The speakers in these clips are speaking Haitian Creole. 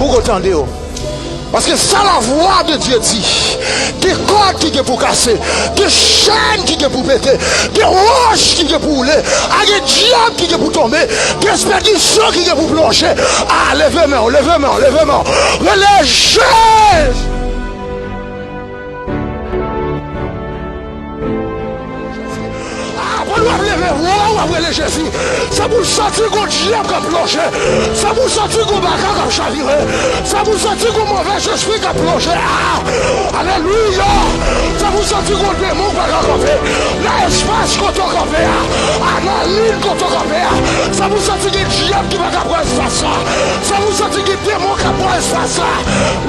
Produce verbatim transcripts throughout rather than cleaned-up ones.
Pou w tande yo. Paske sa lavwa de Dye di, gen kòd ki gen pou kase, gen chèn ki gen pou pete, gen wòch ki gen pou woule, a gen dyab ki gen pou tonbe, gen espèdisyon ki gen pou plonje. A, leve men w, leve men w, leve men w. Rele Jezi! A, pandan w ap leve vwa w, w ap rele Jezi. Se pou w santi gon dyab k ap plonje. Se pou w santi gon bagay k ap chavire. Se pou w santi gon move espri k ap plonje. A, alelouya! Se pou w santi gon demon k pa ka kanpe. Nan espas kote w kanpe a. A, nan liy kote w kanpe a. Se pou w santi gen dyab ki pa ka pran espas la. Se pou w santi gen demon k ap pran espas la.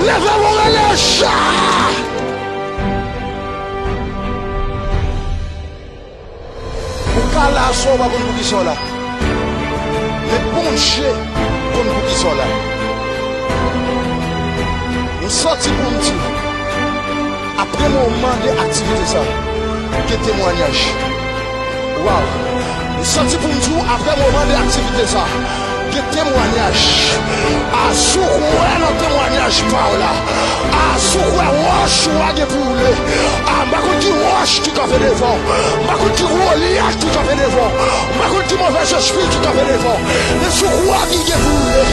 Leve men w, rele Jezi! Ou ka la aswè, ou pa konn poukisa w la. Men Bondye konn poukisa w la. M sòti pou m di w, apre moman de aktivite sa, gen temwayaj. Waw! M sòti pou m di w, apre moman de aktivite sa, gen temwayaj. A, si w kwè nan temwayaj pa w la, a, si w kwè wòch ou a gen pou woule, a, m pa konn ki wòch ki kanpe devan w, m pa konn ki Golyat ki kanpe devan w, m pa konn ki move espri ki kanpe devan w, men si w kwè ki gen pou woule,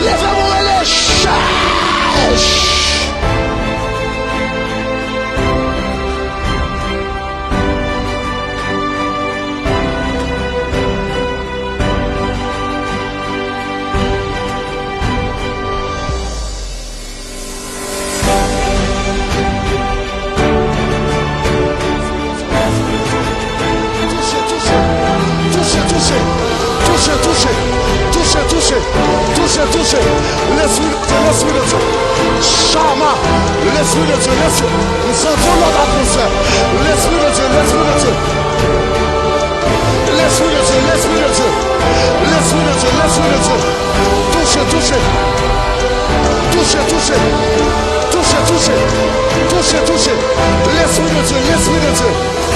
leve men w, rele Jezi! Touche, touche, touche, touche. Touche, touche, touche, touche, touche, touche, touche. Lespri de Dye, Lespri de Dye. Chama, Lespri de Dye, Lespri. M santi yon lòt atmosfè. Lespri de Dye, Lespri de Dye. Lespri de Dye, Lespri de Dye. Lespri de Dye, Lespri de Dye. Touche, touche. Touche, touche. Touche, touche. Touche, touche. Lespri de Dye, Lespri de Dye.